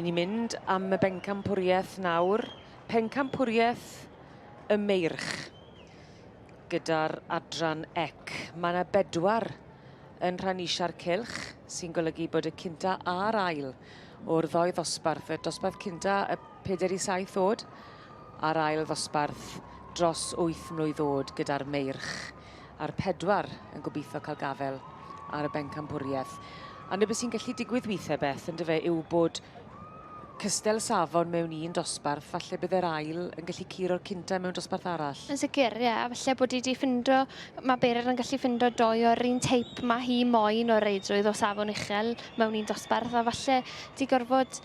I ni mynd am y bencampwriaeth nawr. Pencampwriaeth y meirch gyda'r adran ec. Mae yna bedwar yn rhan isia'r cylch, sy'n golygu bod y cynta a'r ail o'r ddoi ddosbarth, y dosbarth cynta y 4 i 7 oed a'r ail ddosbarth dros 8 mlwydd oed gyda'r meirch, a'r pedwar yn gobeithio cael gafel ar y bencampwriaeth. A 'na beth sy'n gallu digwydd weithiau, Beth, yn dyfe, yw bod cystel safon mewn un dosbarth, falle bydd yr ail yn gallu curo'r cynta mewn dosbarth arall. Yn sicr, ie. A falle bod hi 'di ffindo... Mae Beryl yn gallu ffindo doi o'r un teip mae hi moyn o reidrwydd o safon uchel mewn un dosbarth, a falle 'di gorfod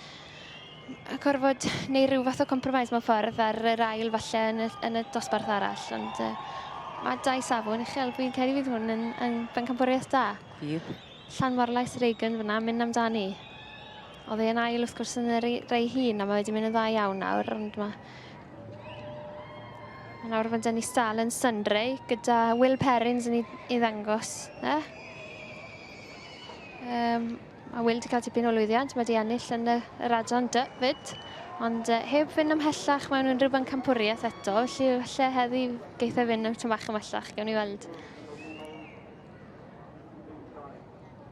gorfod neu rhyw fath o compromise mewn ffordd ar yr ail falle yn y, yn y dosbarth arall. Ond uh, mae dau safon uchel. Fi'n credu fydd hwn yn, yn bencampwriaeth da. Fydd. Llanmorlais Reagan fyna, mynd amdani. Oedd e'n ail wrth gwrs yn y rei hun a mae wedi mynd yn dda iawn nawr, ond mae... Mae nawr mae'n dynnu Stalin Sundray gyda Will Perrins yn ei, ei ddangos. Eh? Um, mae Will wedi cael tipyn o lwyddiant, mae wedi ennill yn y, yr adran dy fyd. Ond uh, heb fynd ymhellach mewn unrhyw bencampwriaeth eto, felly falle heddi geith e fynd am tyn bach ymhellach, gawn ni weld.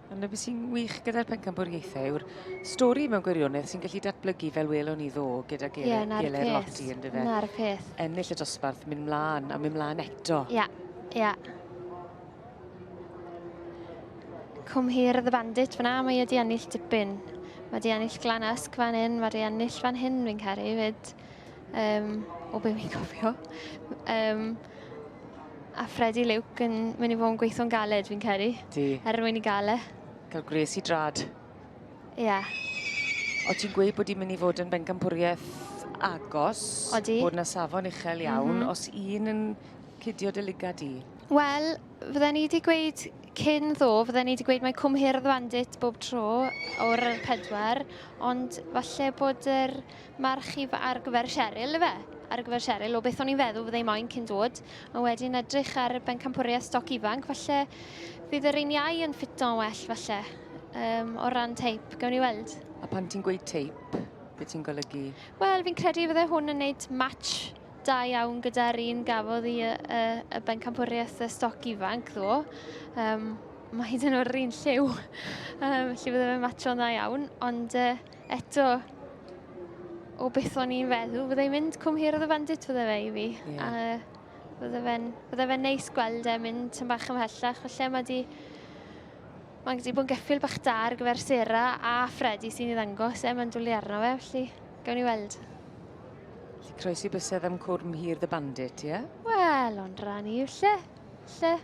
A 'na beth sy'n wych gyda'r pencampwriaethau yw'r stori mewn gwirionedd sy'n gallu datblygu fel welon ni ddo gyda Gele, yeah, Gele Lotti yn dyfe. Na'r peth. Ennill y dosbarth, mynd mlaen a mynd mlaen eto. Ia, yeah, ia. Yeah. Cwm Hir the Bandit fyna, mae wedi ennill dipyn. Mae wedi ennill Glan Ysg fan hyn, mae wedi ennill fan hyn fi'n caru fyd. Um, o be fi'n cofio. Um, A Freddie Luke yn mynd i fod yn gweithio'n galed fi'n credu. Di. Er mwyn i gael e. Cael gwres i drad. Ie. Yeah. O ti'n gweud bod hi'n mynd i fod yn bencampwriaeth agos. Odi. Bod 'na safon uchel iawn. Mm -hmm. Os un yn cydio dy lygad di? Wel, fydden ni wedi gweud cyn ddo, fydden ni wedi gweud mae Cwm Hir the Bandit bob tro o'r pedwar, ond falle bod yr march i ar gyfer Cheryl, ife? Ar gyfer Cheryl, o beth o'n i'n feddwl fyddai moyn cyn dod. Ond wedyn edrych ar y bencampwriaeth stoc ifanc, falle fydd yr un iau yn ffito'n well, falle, um, o ran teip. Gawn ni weld. A pan ti'n gweud teip, beth ti'n golygu? Wel, fi'n credu fydde hwn yn neud match da iawn gyda'r un gafodd i y, y, y bencampwriaeth y stoc ifanc ddo. Um, mae hyd yn oed yr un lliw, um, felly fydde fe'n matcho'n dda iawn, ond uh, eto, o beth o'n i'n feddwl, fyddai'n mynd Cwm Hir the Bandit fydde fe i fi. Yeah. A fydde fe'n fydde fe neis gweld e mynd tyn bach ymhellach. Felly mae di, mae wedi bod yn geffyl bach da ar gyfer Sarah a Freddie sy'n ei ddangos e, mae'n dwlu arno fe, felly gawn ni weld. Felly croesi bysedd am Cwm Hir the Bandit, ie? Yeah? Wel, ond rhan i, lle, lle.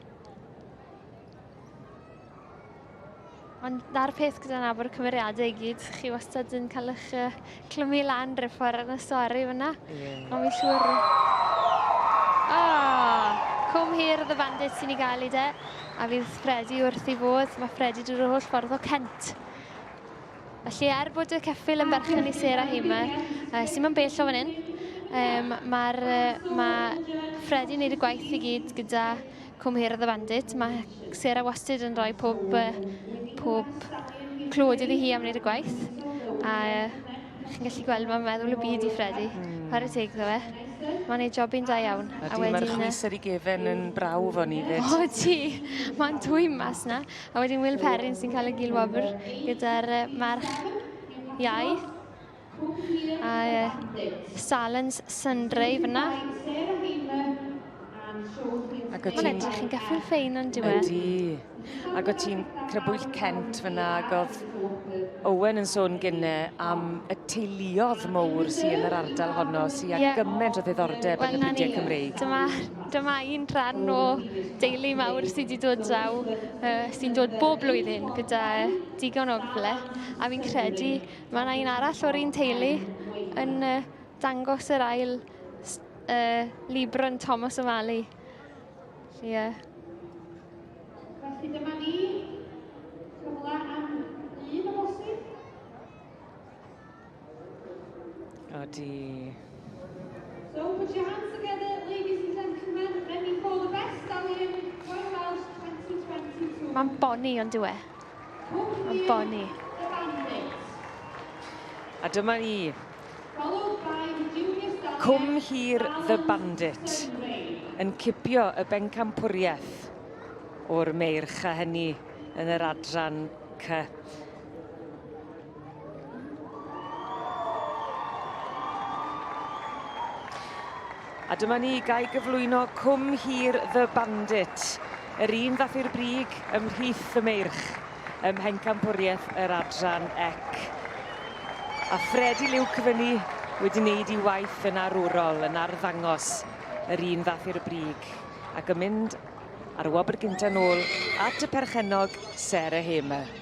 Ond 'na'r peth gyda nabod y cymeriadau i gyd, chi wastad yn cael eich uh, clymu lan rhyw ffordd yn y stori fyna. Yeah. Ond fi'n siŵr... Ah, Cwm Hir the Bandit sy'n ei gael i de. A fydd Freddie wrth ei fodd. Mae Freddie dod o'r holl ffordd o Kent. Felly er bod y ceffyl yn berchen i Sarah Hamer, uh, sy'n mynd bell o fan hyn, um, mae'r, uh, mae Freddie yn neud y gwaith i gyd gyda Cwm Hir the Bandit. Mae Sarah wastad yn rhoi pob, uh, pob clod iddi hi am wneud y gwaith. A uh, chi'n gallu gweld mae'n meddwl y byd i Freddie. Mm. Chwarae teg iddo fe. Mae'n neud jobyn da iawn. A wedyn, mae'r chwys ar ei gefen yn brawf o'n i fyd. O ti, mae'n twym mas na. A wedyn Will Perrin sy'n cael y gilwobr gyda'r march iau. A Salons Sundray fyna. Mae'n edrych yn geffyl ffein ond dyw e? Ydy. Ac o ti'n crybwyll Kent fyna ac oedd Owen yn sôn gynne am y teuluodd mowr sydd yn yr ardal honno sydd â yeah. gymaint o ddiddordeb well, yn y bridiau Cymreig. Dyma, dyma un rhan o deulu mawr sydd wedi dod draw, uh, sy'n dod bob blwyddyn gyda digon o gyfle. A fi'n credu mae yna un arall o'r un teulu yn uh, dangos yr ail uh, Libron Thomas O'Malley. Felly, uh, Felly dyma ni, cyfle am un o bosib. Odi. So put your hands together, ladies and gentlemen, ready for the best stallion Royal Welsh 2022. Mae'n boni ond dyw e. Mae'n boni. The Bandit. A dyma ni. Cwm Hir The Bandit yn cipio y bencampwriaeth o'r meirch a hynny yn yr adran C. A dyma ni gai gyflwyno Cwm Hir The Bandit, yr un ddath i'r brig ymhlith y meirch ym mhencampwriaeth yr adran ec. A Freddie Luke fyny wedi wneud i waith yn arwrol, yn arddangos yr un ddath i'r brig ac yn mynd ar y wobr gynta nôl at y perchennog Sarah Hamer.